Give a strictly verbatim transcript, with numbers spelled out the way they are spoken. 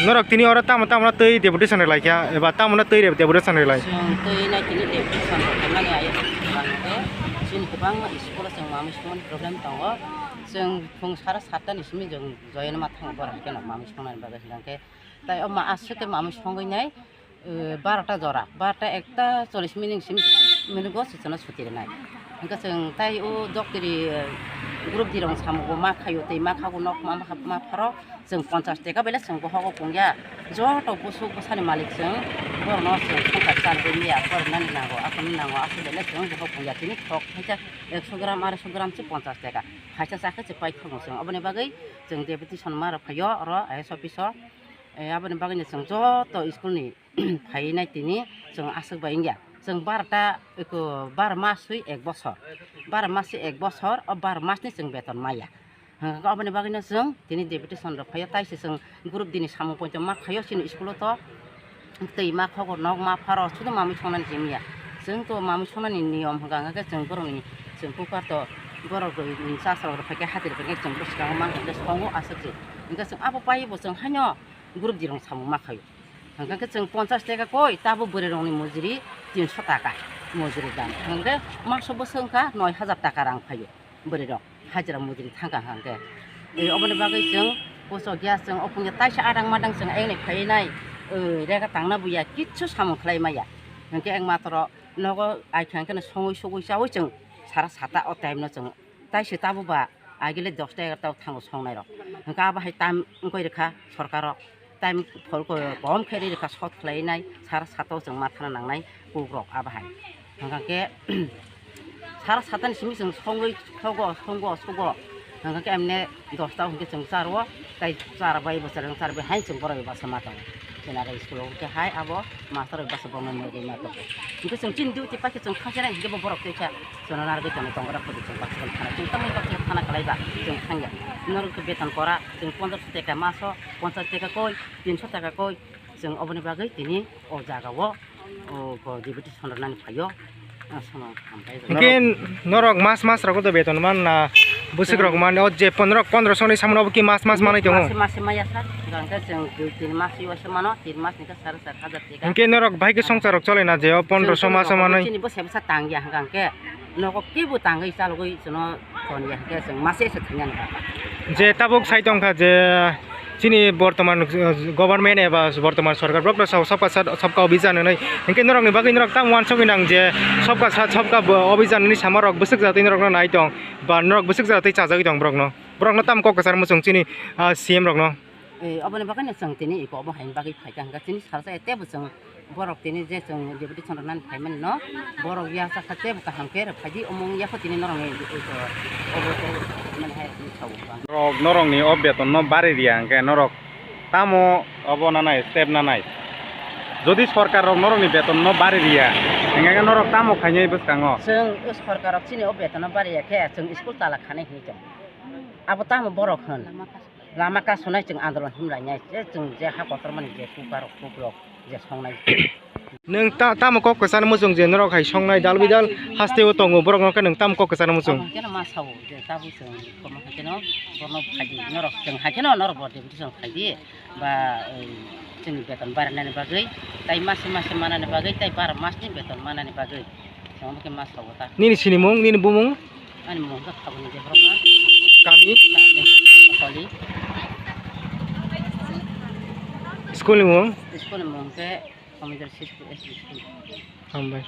Norok tini oro tamo tamo twi deputation rwlai kha, eba tamo twi deputation rwlai? Chwng twi nai tini deputation rwlaimani ayang kwbang khe chini kwbangma school-o chwng mamwi songmani problem tongo. Chwng phung sara satta ni simi chwng joyena ma thango, borok haikhe no mamwi songnani bagwi hwnkhe. Tai o ma aswk khe mamwi songwi nai, eh, barota jora, barota ekta chollish minute sim minugo se chwngno suti rwnai. Hwnkhe chwng tai o doktiri, eh, group D rok samungo ma khaio tei ma khago nok ma, ma, ma pharo chwng ponchash teka bele chwng bohogo pungya. Joto busuk bwsani malik chwng borokno chwng songkar chalgwi maya, porinani nango, aphuruni nango, aswk bele chwng bohok pungya. Tini thok khaisa ekso gram, arsho gram se ponchash teka. Khaisa chakhe se paithago chwng. Oboni bagwi chwng deputation ma rw phaio oro I S office o. Eh, aboni bagwino chwng joto school ni phainai tini chwng aswk bai wngya. Chwng barota, eko, bar mas swi ek bosor. Bar mas swi ek bosor, o bar mas ni chwng beton maya. Hwnkhe aboni bagwino chwng tini deputation rok phaio, taise chwng group D ni samung poito ma khaio chini school o to. Twi ma khogo nok ma pharo sudu mamwi songnani simi ya. Chwng to mamwi songnani niyom hwnkha hwnkhe chwng borokni chwng kukar to borok rok ni chasrok rok phaikhe hati rok phaikhe chwng bwskango mankha hwnkhe songo aswk se. Hwnkhe chwng abo paibo chwng haino group D rok samung ma khaio. Hwnkhe chwng ponchash teka koi, tabuk bwrwi rokni mojuri tinso taka mojuri dan. Hwnkhe maso bwswk wngkha noi hajar taka rang phaio bwrwi rok hajira mojuri thangkha hwnkhe. E, oboni bagwi chwng koso gas chwng opungya taisa adang madang chwng ayangni phaiwi nai, e, rega tangna buya kichu samung khlai maya. Hwnkhe ang matoro nogo ai kha hwnkhe songwi sogwi chawi chwng sara sata o time no chwng taisi tabuk ba agile dosta egarta o thango songnai rok. Hwnkhe abo hai tam wngkoi rwkha sorkar rok. Time phol ko kom khe ri rwkha sot khlai nai sara sata o chwng ma thana nangnai kuk rok abo hai. Hwnkhe sara sata ni simi chwng songwi sogo songo sogo. Hwnkhe emne dosta o hwnkhe chwng charo tai char bai bwsareng char bai hai chwng borok bai basa ma tongo. Chwng aro school o hwnkhe hai abo master bai basa bongni nugwi ma tongo. Hwnkhe chwng chini duty paikhe chwng thangsinai hwnkhe bo borok tei kha. Chwng narwgwi tongwi tongo, borok kwrwi chwng baksa thana. Chwng tamni baksa thana kwlai ba chwng thangya. Norok khe beton kora, chwng pondroso teka maso, ponchash teka koi, tinso teka koi. Chwng oboni bagwi tini o jaga o, o, bo deputy sonrwnani phaio. Ang sono hambai. Hwnkhe norok mas mas rogo do beton man na bwswk rok man, o je pondro, pondroso ni samano bo ki mas mas manwi tongo? Mase, mase maya sa, hwnkhe chwng dui tin mas yo se mano, tin mas ni khe sare char hajar teka. Hwnkhe norok bahai khe songsar rok chole na je o pondroso maso manwi? Chini bo se bwsa tangya hwnkhe nogo kibo tangwi chalogwi chwngno tongya hwnkhe chwng mase se thangya ni baba. Je tabuk sai tongkha je chini bortoman, uh, government eba bortoman sorkar borok rok sabka sath sabka abhiyan hinwi hwnkhe norok ni bagwi norok tamo uansugwi nang je sabka sath sabka abhiyan hinwi sama rok bwswk jatwi norok no nai tong ba norok bwswk jatwi chajagwi tong borok no, borok no tamo kok kwchar muchung chini, ah, C M rok no. Eh, oboni bagwi no chwng tini iko obo haini bagwi phaikha hwnkhe chini salsa tebo chwng borok tini je chwng deputy chwng rwnani phaimani no borok ya sakha tebo kaham khe rwphaidi omo wngya kho tini norok ni iko obo tei mani hai rok ni sao. Norok norok ni o beton no bari riya hwnkhe norok tamo obo nanai step nanai? Jodi sorkar rok norok ni beton no bari riya hwnkhe norok tamo khainai bwskango? Chwng o sorkar rok chini o beton no bari ya khe chwng school tala khanai hinwi tong abo tamo borok hwn. Lama kasonai chwng andolon himlainai, je chwng je ha kotormani je kukarok kukrok je songnai. Nwng ta-, tamo kok kwchar muchung je norok hai songnai dal bidal haste o tongo, borok no khe nwng tamo kok kwchar muchung? Abo khe ma sao je tabuk chwng komo hai kheno borno phaidi, norok chwng hai kheno norok bo deputation phaidi ba, eh, chwngni beton barinani bagwi, tai mase mase manani bagwi, tai baro masni beton manani bagwi. Chwng abo khe ma sao ta. Nini sinimung, nini bumung? Ani mung khe Phaboni Debbarma. Kami? Kami Kotoli. School ni mung? School ni mung khe Komodor Sisko S D School. Hambai.